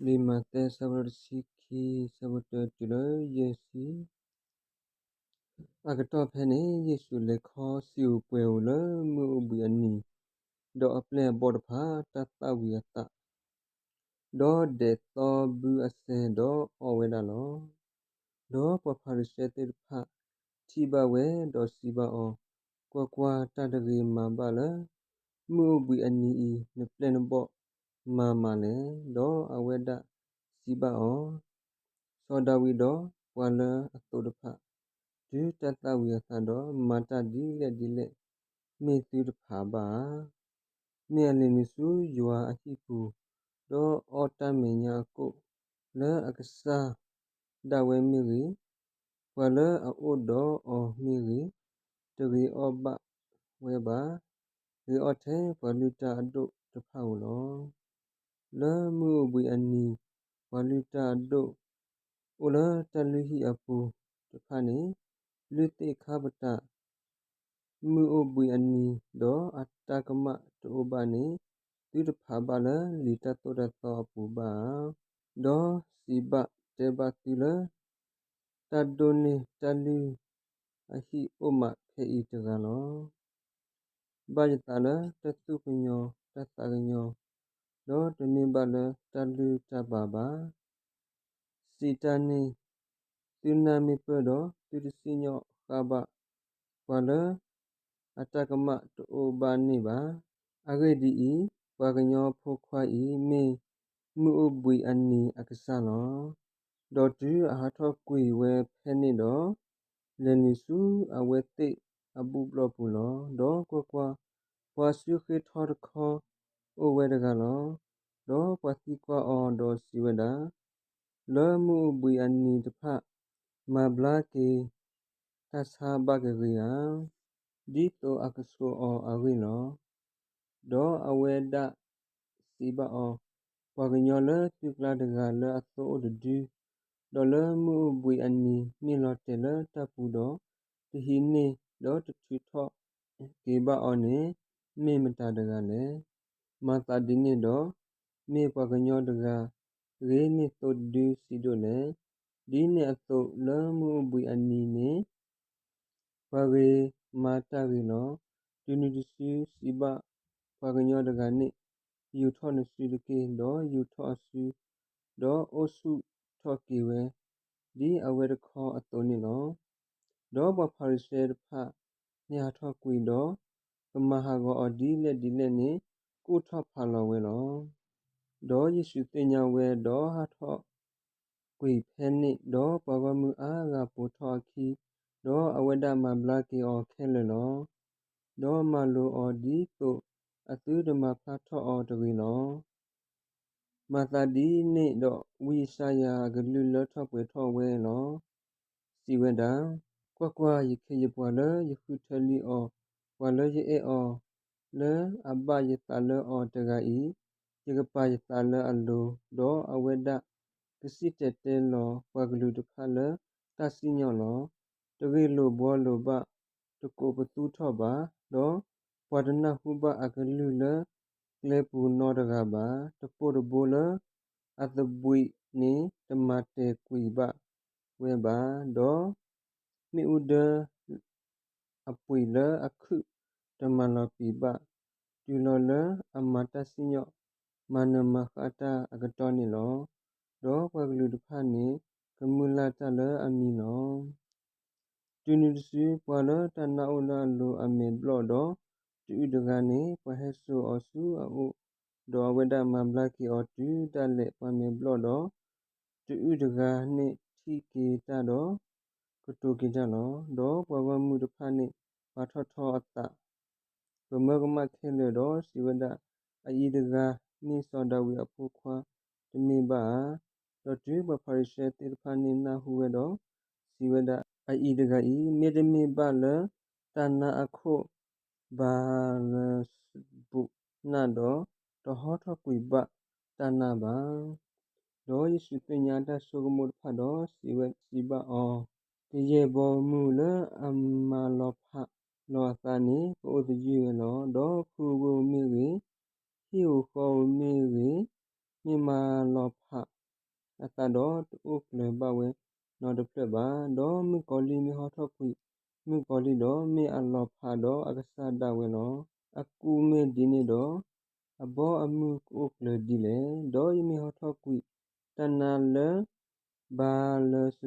လံာ်မးသဲ အဆၢဒိၣ်တဆံခံ, အဆၢဖိတၢတုၤလၢယဲၢ်ဆံ. အကတီၢ်ဖဲန့ၣ် ယ့ၣ်ၡူးလဲၤခီဆံးဧိၤပှဲၤဧိၤလၢမုၢ်အိၣ်ဘှံးအနံၤ, ဒီးအပျဲၢ်အဘီၣ်တဖၣ် တၢ်သၣ်ဝံၤအသး, ဒီးဒဲးသီဘုအစဲၤဒီးအီဝဲဒၣ်လီၤ. ဒီးပှၤဖၤရံၤၡဲသ့ၣ်တဖၣ်ထံၣ်ဘၣ်ဝဲဒီးစံးဘၣ်အီၤ, ကွၢ်ကွၢ်, တၢ်တဂ့ၤမၤဘၣ်လၢ မုၢ်အိၣ်ဘှံးအနံၤအံၤ နပျဲၢ်နဘီၣ်မၤမးလဲၣ်. ဒီးအဝဲဒၣ်စံးဘၣ်အီၤ, စီၤဒၤဝံးဒီးပှၤလၢအသိးတဖၣ်, တုၤတၢ်သၣ်ဝံၤအသးဒီး မၤတၢ်ဒ်လဲၣ်ဒ်လဲၣ် မ့ၢ်သုတဖးဘၣ်ဧါ. မ့ၢ်အလဲၤနုာ်ဆူယွၤအဟံၣ်ပူၤ, ဒီးအီၣ်တၢ်မဲာ်ညါအကိၣ်လၢအကစၢ်ဒၣ်ဝဲမ့ၢ်ဂ့ၤ, ပှၤလၢအအိၣ်ဒီးအီၤမ့ၢ်ဂ့ၤ, တဂ့ၤအီၣ်ဘၣ်ဝဲဘၣ်. ဂ့ၤအီၣ်ထဲပှၤလုၢ်တၢ်အဒိၣ်တဖၣ်ဧိၤလီၤ. လၢမုၢ်အိၣ်ဘှံးအနံၤ ပှၤလုၢ်တၢ်အဒိၣ်အိၣ်လၢတၢ်လုၢ်ဟံၣ်အပူၤတဖၣ်န့ၣ်, လုၢ်သ့ၣ်ခါပတာ် မုၢ်အိၣ်ဘှံးအနံၤ, ဒီးအတၢ်ကမၣ်တအိၣ်ဘၣ်န့ၣ်, သုတဖးဘၣ်လၢလံာ်တၢ်သိၣ်တၢ်သီအပူၤဘၣ်ဧါ. ဒီးစံးဘၣ်တဲဘၣ်သုလၢ တၢ်ဒိးန့ၢ်တၢ်လုၢ်အဟံၣ်အိၣ်မးဖဲအံၤတဂၤလီၤ. ဘၣ်ယသးလၢတၢ်သူၣ်ကညီၤတၢ်သးကညီၤ, ဒီးတမ့ၢ်ဘၣ်လၢတၢ်လုၢ်တၢ်ပာ်ဘၣ်. စံးတၢ်န့ၣ်, သုနၢ်မ့ၢ်ပၢၢ်ဒီး သုတစံၣ်ညီၣ်ဃာ်ဘၣ် ပှၤလၢအတၢ်ကမၣ်တအိၣ်ဘၣ်န့ၣ်ဘၣ်. အဂ့ၢ်ဒ်အံၤ, ပှၤကညီဖိခွါအံၤ မ့ၢ်မုၢ်အိၣ်ဘှံးအနံၤအကစၢ်လီၤ. ဒီးတုၤအဟးထီၣ်ကွံာ်ဝဲဖဲန့ၣ်ဒီး, လဲၤနုာ်ဆူအဝဲသ့ၣ်အဘူၣ်ဘျီၣ်ပူၤလီၤ. ဒီးကွၢ်ကွၢ်, ပှၤစုဃ့ထီတခီအိၣ်ဝဲတဂၤလီၤ. ဒီးပှၤသံကွၢ်အီၤဒီးစံးဝဲဒၣ်, လၢမုၢ်အိၣ်ဘှံးအနံၤတဖၣ် မၤဘျါက့ၤတၢ်ဆါဘၣ်ကဂ့ၤဧါ, ဒ်သိးအကဆိးအီၤအဂ့ၢ်လီၤ. ဒီးအဝဲဒၣ်စံးဘၣ်အီၤ, ပှၤကညီလၢသုကျါတဂၤလၢအသိအိၣ်တဒု, ဒီးလၢမုၢ်အိၣ်ဘှံးအနံၤမ့ၢ်လီၤတဲာ်လၢတၢ်ပူၤဒီး, တဟံးန့ၢ်ဒီးတထုးထီၣ်က့ၤဘၣ်အီၤန့ၣ်, မ့ၢ်မတၤတဂၤလဲၣ်. မၤသးဒ်န့ၣ်ဒီး, မ့ၢ်ပှၤကညီတဂၤဂ့ၤန့ၢ်သိတဒုစံးဒိၣ်လဲၣ်. ဒ်န့ၣ်အသိးလၢမုၢ်အိၣ်ဘှံးအနံၤန့ၣ် ပှၤဂ့ၤမၤတၢ်ဂ့ၤလီၤ. တုၤနုၤတစုစံးဘၣ်ပှၤကညီတဂၤန့ၣ်, ယူာ်ထီၣ်နစုတက့ၢ်. ဒီးယူာ်ထီၣ်အစု, ဒီးအိၣ်ဆူၣ်ထီၣ်က့ၤဝဲ, ဒ်အဝဲတခီအသိးန့ၣ်လီၤ. ဒီးပှၤဖၤရံၤၡဲတဖၣ်န့ၣ်ဟးထီၣ်ကွံာ်ဒီး, ကမၤဟးဂီၤအီၤဒ်လဲၣ်ဒ်လဲၣ်န့ၣ်, ကူၣ်ထီၣ်ဖးလီၤဝဲလီၤ. ဒီးယ့ၣ်ၡူးသ့ၣ်ညါဝဲ, ဒီးဟးထီၣ်ကွံာ်ဖဲန့ၣ်, ဒီးပှၤဂီၢ်မုၢ်အါဂၤပိာ်ထီၣ်အခံ, ဒီးအဝဲဒၣ်မၤဘျါက့ၤအီၤခဲလၢာ်လီၤ. ဒီးမၤလိာ်အီၤဒ်သိးအသုတမၤဖျါထီၣ်အီၤတဂ့ၤလီၤ. မၤသးဒ်န့ၣ်ဒီး ဝံယၡါယၤအကလုၢ်လၢထီၣ်ပှဲၤထီၣ်ဝဲလီၤ. စံးဝဲဒၣ်, ကွၢ်ကွၢ်, ယခ့ယပှၤလၢယဃုထၢလံအီၤ, ပှၤလၢယအဲၣ်အီၤ, လၢအဘၣ်ယသးလၢအီၤတဂၤအံၤ, ယကပာ်ယသးလၢအလိၤ, ဒီးအဝဲဒၣ်ကစံၣ်တဲၤတဲလီၤပှၤကလုာ်တဖၣ်လၢတၢ်စံၣ်ညီၣ်လီၤ. တဂ့ၢ်လိာ်ဘှီလိာ်ဘၣ်, တကိးပသူထီၣ်ဘၣ်, ဒီးပှၤတနၢ်ဟူဘၣ်အကလုၢ်လၢကျဲပူၤနီတဂၤဘၣ်. တပိၢ်တဘိလၢအသဘှံးန့ၣ် တမၤတဲာ်ကွံာ်ဘၣ်ဝဲဘၣ်, ဒီးမ့ၣ်အူဒၢအပှံာ်လၢအခုၣ်တမၤလီၤပံာ်ဘၣ်, တုၤလီၤလၢအမၤတၢ်စံၣ်ညီၣ်မၤနၢၤမၤဃၣ်တၢ်အကတီၢ်န့ၣ်လီၤ. ဒီးပှၤကလုာ်တဖၣ်န့ၣ် ကမုၢ်လၢ်တၢ်လၢအမံၤလီၤ. တုၤနုၤတစု ပှၤလၢတၢ်နါအိၣ်လၢအလိၤအမဲာ်ဘျီၣ်ဒီး တအုၣ်တဂၤန့ၣ် ပှၤဟဲစိာ်အီၤဆူအအိၣ်, ဒီးအဝဲဒၣ်မၤဘျါက့ၤအီၤတုၤဒၣ်လဲာ် ပှၤမဲာ်ဘျီၣ်ဒီး တအုၣ်တဂၤန့ၣ်ထံၣ်က့ၤတၢ်ဒီး ကတိၤက့ၤတၢ်လီၤ. ဒီးပှၤဂီၢ်မုၢ်တဖၣ်န့ၣ် ပာ်ထီၣ်ထီအသး ကမၢကမၣ်ခဲလၢာ်ဒီးစံးဝဲဒၣ်, အအံၤတဂၤမ့ၢ်စီၤဒၤဝံးအဖိခွါ တမ့ၢ်ဘၣ်ဧါ. ဒီးတုၤပှၤဖၤရံၤၡဲသ့ၣ်တဖၣ်န့ၣ်နၢ်ဟူဝဲဒီး စံးဝဲဒၣ်, အအံၤတဂၤအံၤ မ့တမ့ၢ်ဘၣ်လၢတၢ်နါအခိၣ် ဘၤလစဘူးနၣ်ဒီး တဟီထီၣ်ကွံာ်ဘၣ်တၢ်နါဘၣ်. ဒီးယ့ၣ်ၡူးသ့ၣ်ညါတၢ်ဆိကမိၣ်တဖၣ်ဒီး စံးဝဲစံးဘၣ်အီၤ, ကယဲၢ်ဘီမုၢ်လၢအမၤလီၤဖးလီၤအသးန့ၣ် ကအိၣ်သယုၢ်ဝဲလီၤ. ဒီးဖုဧိၤမ့ၢ်ဂ့ၤ, ဟံၣ်ဧိၤဃီဧိၤမ့ၢ်ဂ့ၤ, မ့ၢ်မၤလီၤဖးအသးဒီး တအိၣ်ကျၢၤဘၣ်ဝဲနီတဖျၢၣ်ဘၣ်. ဒီးမုၣ်ကီၤလံၢ်မ့ၢ်ဟီထီၣ်ကွံာ်မုၣ်ကီၤလံၢ်ဒီး မ့ၢ်အလီၤဖးဒီးအကစၢ်ဒၣ်ဝဲလီၤ. အကူၣ်မ့ၢ်ဒ်န့ၣ်ဒီး အဘီအမုၢ်ကအိၣ်ကျၢၤဒ်လဲၣ်. ဒီးယမ့ၢ်ဟီထီၣ်ကွံာ်တၢ်နါလၢ ဘၤလစ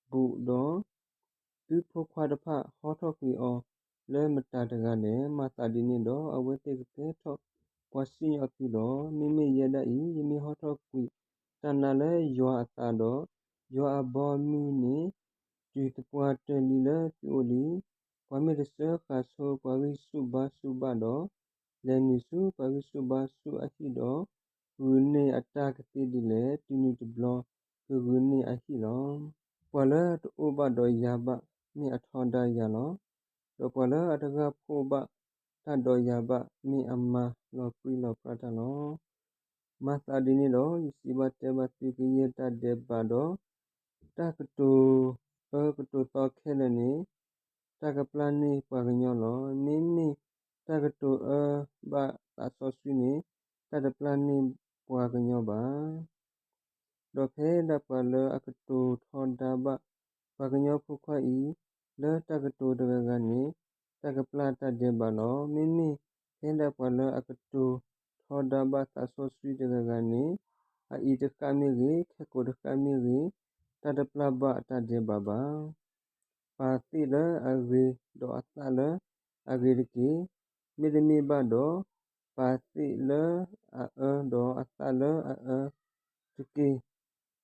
ဘူးဒီး သုဖိခွါတဖၣ်ဟီထီၣ်ကွံာ်အီၤလၢမတၤတဂၤလဲၣ်. မၤသးဒ်န့ၣ်ဒီး အဝဲသ့ၣ်ကကဲထီၣ်ပှၤစံၣ်ညီၣ်သုလီၤ. မ့မ့ၢ်ယဲဒၣ်အံၤ ယမ့ၢ်ဟီထီၣ်ကွံာ်တၢ်နါလၢယွၤအသးဒီး ယွၤအဘီအမုၢ်န့ၣ် တုၤသပှၢ်တၢၢ်လံလၢသုအိၣ်လံ. ပှၤမ့ၢ်တစၢဃာ်ဆိပှၤဂံၢ်ဆူၣ်ဘါဆူၣ်ဘၣ်ဒီး လဲၤနုာ်ဆူပှၤဂံၢ်ဆူၣ်ဘါဆူၣ်အဟံၣ်ဒီး ဂုာ်န့ၢ်အတၢ်ကသ့ဒ်လဲၣ်. တုၤနုၤတဘျီ ကဂုာ်န့ၢ်အဟံၣ်လီၤ. ပှၤလၢတအိၣ်ဘၣ်ဒီးယၤဘၣ် မ့ၢ်အထီဒါယၤလီၤ. ဒီးပှၤလၢအတဂၢ်ဖှိၣ်ဘၣ်တၢ်ဒီးယၤဘၣ် မ့ၢ်အမၤလီၤပြံလီၤပြါတၢ်လီၤ. မၤသးဒ်န့ၣ်ဒီး ယစံးဘၣ်တဲဘၣ်သု ကယဲၢ်တၢ်ဒဲးဘးဒီး တၢ်ကတိၤအၢကတိၤသီခဲလၢာ်န့ၣ် တၢ်ကပျၢ်န့ၢ်ပှၤကညီလီၤ. မ့မ့ၢ်တၢ်ကတိၤအၢဘၣ်သးစီဆှံန့ၣ် တၢ်တပျၢ်န့ၢ်ပှၤကညီဘၣ်. ဒီးဖဲဒၣ်ပှၤလၢအကတိၤထီဒါဘၣ်ပှၤကညီဖိခွါအံၤ လၢတၢ်ကတိၤတဂၤဂၤန့ၣ် တၢ်ကပျၢ်တၢ်ဒဲးဘးလီၤ. မ့မ့ၢ်ဖဲဒၣ်ပှၤလၢအကတိၤထီဒါဘၣ်သးစီဆှံတဂၤဂၤန့ၣ် အအံၤတဃၣ်မ့ၢ်ဂ့ၤ, ခဲကိာ်တဃၣ်မ့ၢ်ဂ့ၤ, တၢ်တပျၢ်ဘၣ်အတၢ်ဒဲးဘးဘၣ်. ပာ်သ့ၣ်လၢအဂ့ၤဒီးအသၣ်လၢအဂ့ၤတက့ၢ်. မ့တမ့ၢ်ဘၣ်ဒီး ပာ်သ့ၣ်လၢအအၢဒီးအသၣ်လၢအအၢတက့ၢ်.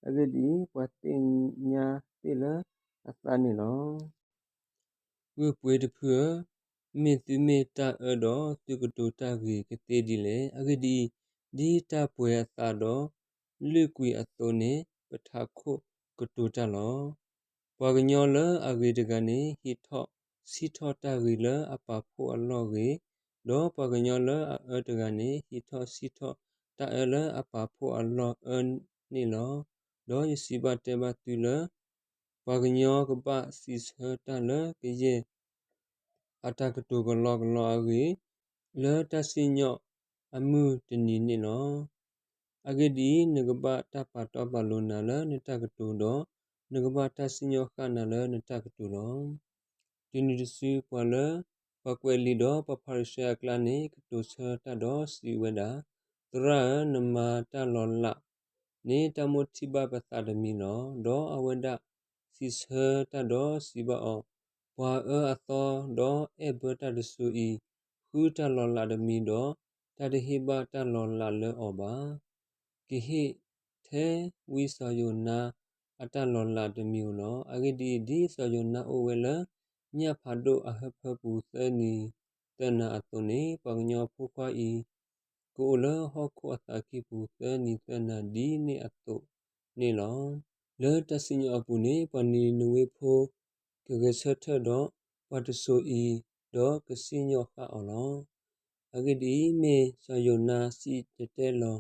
အဂ့ၢ်ဒ်အံၤ, ပှၤသ့ၣ်ညါသ့ၣ်လၢအသၣ်န့ၣ်လီၤ. ဂုၢ်ပှ့ၤတဖုဧၢ, မ့ၢ်သုမ့ၢ်တၢ်အၢဒီး သုကတိၤတၢ်ဂ့ၤကသ့ဒ်လဲၣ်. အဂ့ၢ်ဒ်အံၤ, ဒ်တၢ်ပှဲၤအသးဒီးလုာ်ကွံာ်အသိးန့ၣ် ပထးခိၣ်ကတိၤတၢ်လီၤ. ပှၤကညီလၢအဂ့ၤတဂၤန့ၣ် ဟံးထီၣ်ဆံးထီၣ်တၢ်ဂ့ၤလၢအပာ်ဖှိၣ်အလီၢ်ဂ့ၤ, ဒီးပှၤကညီလၢအအၢတဂၤန့ၣ် ဟံးထီၣ်ဆံးထီၣ်တၢ်အၢလၢအပာ်ဖှိၣ်အလီၢ်အၢန့ၣ်လီၤ. ဒီးယစံးဘၣ်တဲဘၣ်သုလၢ ပှၤကညီကဘၣ်စံးဆၢတၢ်လၢကယဲၢ်အတၢ်ကတိၤကလီကလီအဂ့ၢ် လၢတၢ်စံၣ်ညီၣ်အမုၢ်တနံၤန့ၣ်လီၤ. အဂ့ၢ်ဒ်အံၤ, နကဘၣ်တၢ်ပာ်တီပာ်လိၤနၤလၢနတၢ်ကတိၤဒီး နကဘၣ်တၢ်စံၣ်ညီၣ်ဃၣ်နၤလၢနတၢ်ကတိၤလီၤ. တုၤနုၤတစု ပှၤလၢ ပှၤကွဲးလံာ်ဒီးပှၤဖၤရံၤၡဲအကျါန့ၣ် ကတိၤဆၢတၢ်ဒီးစံးဝဲဒၣ်, သရၣ်ဧၢ, နမၤတၢ်လီၤလးန့ၣ် တၢ်မိၣ်ထံၣ်ဘၣ်ပသးတမံၤလီၤ. ဒီးအဝဲဒၣ်စံးဆၢတၢ်ဒီးစံးဘၣ်အီၤ, ပှၤအၢအသီဒီးအဲၣ်ဘၢတၢ်တစိၤအံၤ ဃုတၢ်လီၤလးတမံၤဒီး တၢ်တဟ့ၣ်ဘၣ်တၢ်လီၤလးလၢအီၤဘၣ်. ကဟ့ၣ်ထဲဝံစီၤယိၤနါအတၢ်လီၤလးတမံၤဧိၤလီၤ. အဂ့ၢ်ဒ်အံၤ, ဒ်စီၤယိၤနါအိၣ်ဝဲလၢညၣ်ဖးဒိၣ်အဟၢဖၢပူၤသၢနံၤသၢနၤအသိးန့ၣ်, ပှၤကညီဖိခွါအံၤ ကအိၣ်လၢဟီၣ်ခိၣ်အသးကံၢ်ပူၤသၢနံၤသၢနၤဒ်န့ၣ်အသိးန့ၣ်လီၤ. လၢတၢ်စံၣ်ညီၣ်အပူၤန့ၣ် ပှၤနံၤနဝ့ဖိ ကဂဲၤဆၢထၢၣ်ဒီးပှၤတစိၤအံၤ, ဒီးကစံၣ်ညီၣ်ဃၣ်အီၤလီၤ. အဂ့ၢ်ဒ်အံၤ, မ့ၢ်စီၤယိၤနါစံၣ်တဲၤတဲလီၤ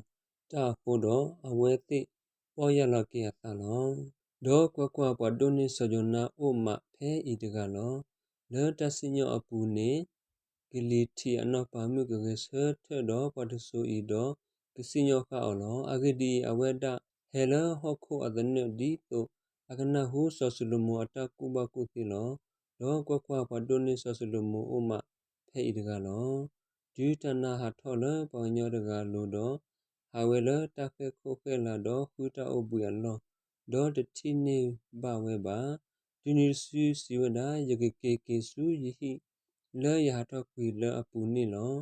တၢ်အဃိဒီး အဝဲသ့ၣ်ပီၢ်ယၢ်လီၤက့ၤအသးလီၤ. ဒီးကွၢ်ကွၢ်, ပှၤဒိးန့ၢ်စီၤယိၤနါအိၣ်မးဖဲအံၤတဂၤလီၤ. လၢတၢ်စံၣ်ညီၣ်အပူၤန့ၣ် ကလံၤထံးအနီၢ်ပၤမုၣ်ကဂဲၤဆၢထၢၣ်ဒီးပှၤတစိၤအံၤဒီး ကစံၣ်ညီၣ်ဃၣ်အီၤလီၤ. အဂ့ၢ်ဒ်အံၤ, အဝဲဒၣ်ဟဲလၢဟီၣ်ခိၣ်အသနၢၣ် ဒ်သိးအကနၢ်ဟူစီၤၡလိၤမိၤအတၢ်ကူၣ်ဘၣ်ကူၣ်သ့လီၤ. ဒီးကွၢ်ကွၢ်, ပှၤဒိးန့ၢ်စီၤၡလိၤမိၤအိၣ်မးဖဲအံၤတဂၤလီၤ. တုၤတၢ်နါဟးထီၣ်လၢပှၤကညီတဂၤအလိၤဒီး ဟးဝဲလၢတၢ်ဃဲၢ်ခိၣ်ဃဲၢ်လၤဒီးဃုတၢ်အိၣ်ဘှံးအလီၢ်, ဒီးတထံၣ်န့ၢ်ဘၣ်ဝဲဘၣ်. တုၤနုၤတစုစံးဝဲဒၣ်, ယကက့ၤက့ၤဆူယဟံၣ် လၢယဟးထီၣ်ကွံာ်လၢအပူၤန့ၣ်လီၤ.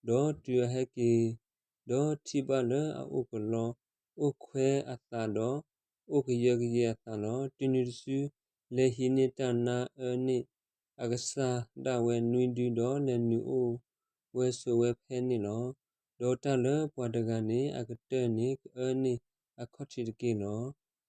ဒီးတုၤအဟဲက့ၤ, ဒီးထံၣ်ဘၣ်လၢအအိၣ်ကလီ အိၣ်ခွဲးအသးဒီး အိၣ်ကယၢကယဲအသးလီၤ. တုၤနုၤတစု လဲၤဟံးန့ၢ်တၢ်နါအၢန့ၢ်အကစၢ်ဒၣ်ဝဲနွံဒု ဒီးလဲၤနုာ်အိၣ်ဝဲဆိးဝဲဖဲန့ၣ်လီၤ. ဒီးတၢ်လၢပှၤတဂၤန့ၣ် အကတၢၢ်န့ၣ် ကအၢန့ၢ်အခီၣ်ထံးတက့ၢ်လီၤ.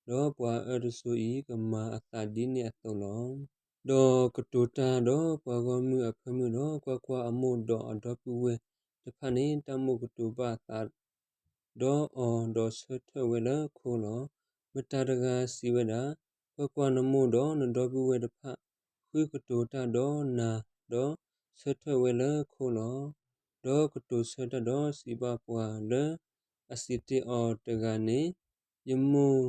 ဒီးပှၤအၢတစိၤအံၤ ကမၤအသးဒ်န့ၣ်အသိးလီၤ. ဒီးကတိၤတၢ်ဒီးပှၤဂီၢ်မုၢ်အဖၢမုၢ်ဒီး, ကွၢ်ကွၢ်, အမိၢ်ဒီးအဒီပုၢ်ဝဲၢ်တဖၣ်န့ၣ် တၢ်မိၣ်ကတိၤဘၣ်အသး ဒီးအီၤ, ဒီးဆၢထၢၣ်ဝဲလၢခိလီၤ. မတၤတဂၤစံးဝဲဒၣ်, ကွၢ်ကွၢ်, နမိၢ်ဒီးနဒီပုၢ်ဝဲၢ်တဖၣ် ဃုကတိၤတၢ်ဒီးနၤ, ဒီးဆၢထၢၣ်ဝဲလၢခိလီၤ. ဒီးကတိၤဆၢတၢ်ဒီးစံးဘၣ်ပှၤလၢ အစံးတ့ၢ်အီၤတဂၤန့ၣ်, ယမိၢ်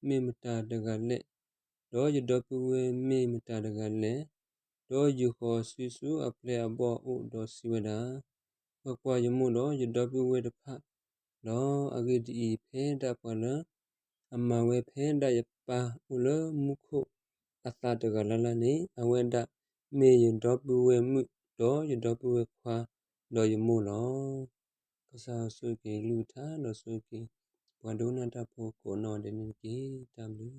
မ့ၢ်မတၤတဂၤလဲၣ်, ဒီးယဒီပုၢ်ဝဲၢ်မ့ၢ်မတၤတဂၤလဲၣ်, ဒီးယုၢ်ဃီၤဆူဆူအပျဲၢ်အဘီၣ်အအိၣ်ဒီးစံးဝဲဒၣ်, ကွၢ်ကွၢ်, ယမိၢ်ဒီးယဒီပုၢ်ဝဲၢ်တဖၣ်လီၤ. အဂ့ၢ်ဒ်အံၤ, ဖဲဒၣ်ပှၤလၢအမၤဝဲဖဲဒၣ်ယပၢ်အိၣ်လၢမူခိၣ်အသးတဂၤလၢ်လၢ်န့ၣ်, အဝဲဒၣ်မ့ၢ်ယဒီပုၢ်ဝဲၢ်မုၣ်, ဒီးယဒီပုၢ်ဝဲၢ်ခွါ, ဒီးယမိၢ်လီၤ. ကစၢ်ဆိၣ်ဂ့ၤက့ၤကလုၢ်ကထါ, ဒီးဆိၣ်ဂ့ၤက့ၤပှၤဒိကနၣ်တၢ်ဖိကိးနီၢ်ဒဲးန့ၣ်တက့ၢ်. တၢ်ဘျုး